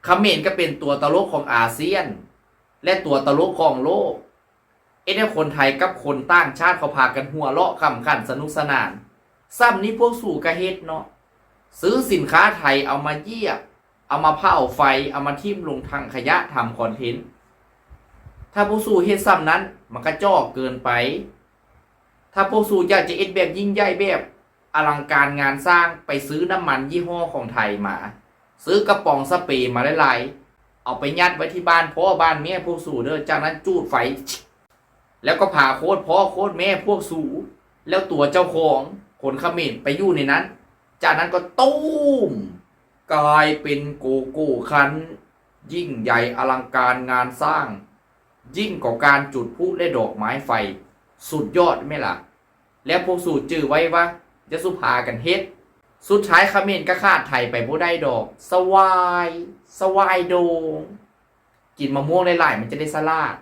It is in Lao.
ຂເມນກໍເປັນຕົວຕະຫຼົກຂອງອາຊຽນ ແລະ ຕົວຕະຫຼົກຂອງໂລກ ເຮັດໃຫ້ຄົນໄທກັບຄົນຕ່າງຊາດເຂົາພາກັນຫົວເລາະຂຳຂັນສະໜຸກສະໜານ. ສ່ຳນີ້ພວກສູກໍເຮັດເນາະ, ຊື້ສິນຄ້າໄທເອົາມາຢຽບ, ເອົາມາເຜົາໄຟ, ເອົາມາຖິ້ມລົງຖັງຂະຫຍະທຳຄອນເທັນ. ຖ້າພວກສູເຮັດສ່ຳນັ້ນ ມັນກະຈອກເກີນໄປ. ຖ້າພວກສູຢາກຈະເຮັດແບບຍິ່ງໃຫຍ່ ແບບອະລັງການງານສ້າງ, ໄປຊື້ນ້ຳມັນຍີ່ຫໍ້ຂອງໄທມາ, ຊື້ກະປ໋ອງສະເປມາຫຼາຍໆ, ເອົາໄປຍັດໄວ້ທີ່ບ້ານພໍ່ບ້ານແມ່ພວກສູເດີ, ຈາກນັ້ນຈູດໄຟ ແລ້ວກໍພາໂຄດພໍ່ໂຄດແມ່ພວກສູ ແລ້ວຕົວເຈົ້າຂອງຄົນຂະເໝນໄປຢູ່ໃນນັ້ນ, ຈາກນັ້ນກໍຕູມ ກາຍເປັນໂກໂກ້ຄັນ ຍິ່ງໃຫຍ່ອະລັງການງານສ້າງ, ຍິ່ງກວ່າການຈຸດພລຸ ແລະ ດອກໄມ້ໄຟ. ສຸດຍອດແມ່ນລະ. ແລ້ວພວກສູຈື່ໄວ້ວ່າ ຢ່າສູ່ພາກັນເຮັດ. ສຸດທ້າຍຂະເໝນກໍຂາດໄທໄປບໍ່ໄດ້ດອກ. ສະຫວາຍ ສະຫວາຍໂດງ. ກິນມະມ່ວງຫຼາຍໆ ມັນຈະໄດ້ສະຫຼາດ.